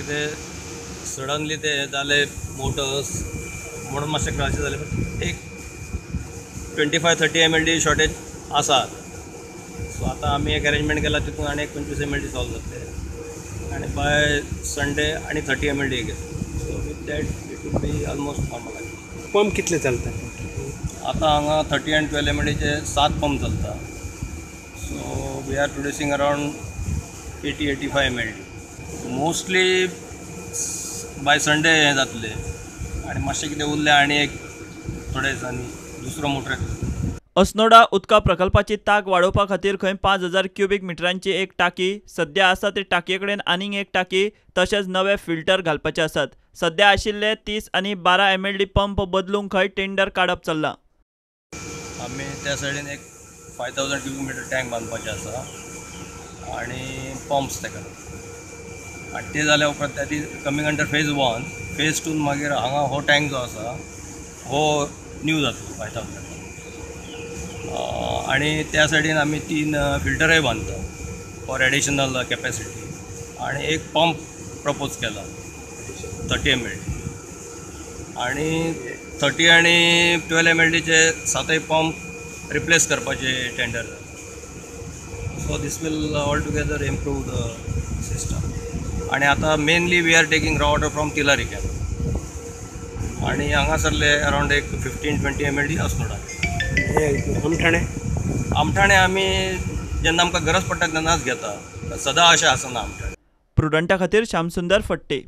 कितें सडनली ते जाले मोटर्स म्हणून मातशें क्रायसीस जालें. एक 25-30 MLD shortage आसा. सो आतां आमी एक अरेंजमेंट केला तितून आनी एक 25 MLD solve जातले आनी बाय संडे आनी 30 MLD घेतले. So with that it will be almost normal. Pump कितले चलता आतां हांगा? 30 आनी 12 MLDचे 7 पंप चलता. So we are producing around 80-85 MLD. Mostly by Sunday हें जातलें आनी मातशें कितें उरलें आनी एक थोडे दिसांनी दुसरो मोटर येतलो. अस्नोडा उदका प्रकल्पाची तांक वाडोवपा खातीर खंय 5000 क्युबीक मिटरांची एक टाकी, सध्या आसा ते टाकये कडेन आनीक एक टाकी तशेंच नवे फिल्टर घालपाचे आसात. सध्या आशिल्ले 30 आनी 12 MLD pump बदलूंक खंय टेंडर काडप चल्लां. आमी त्या सायडीन एक 5000 क्युबीक मिटर टँक बांदपाचे आसा आनी पंप्स ताका आनी ते जाल्या उपरांत that is coming under phase 1. Phase 2 मागीर हांगा हो टँक जो आसा हो न्यू जातलो 5000 आनी त्या सायडीन आमी 3 फिल्टरय बांदता फॉर एडिशनल कॅपेसिटी आनी एक पंप प्रपोज केला 30 MLD आनी 30 आनी 12 MLDचे 7 पंप रिप्लेस करपाचे tender. So this will all together improve the system. आनी आतां mainly we are taking raw water from Tillari camp आनी हांगासरले अरावंड एक 15-20 MLD Assonora. Amthane Amthane आमी जेन्ना आमकां गरज पडटा तेन्नाच घेता, सदां अशें आसना आमठाणे. प्रुडंटा खातीर श्यामसुंदर फट्टे.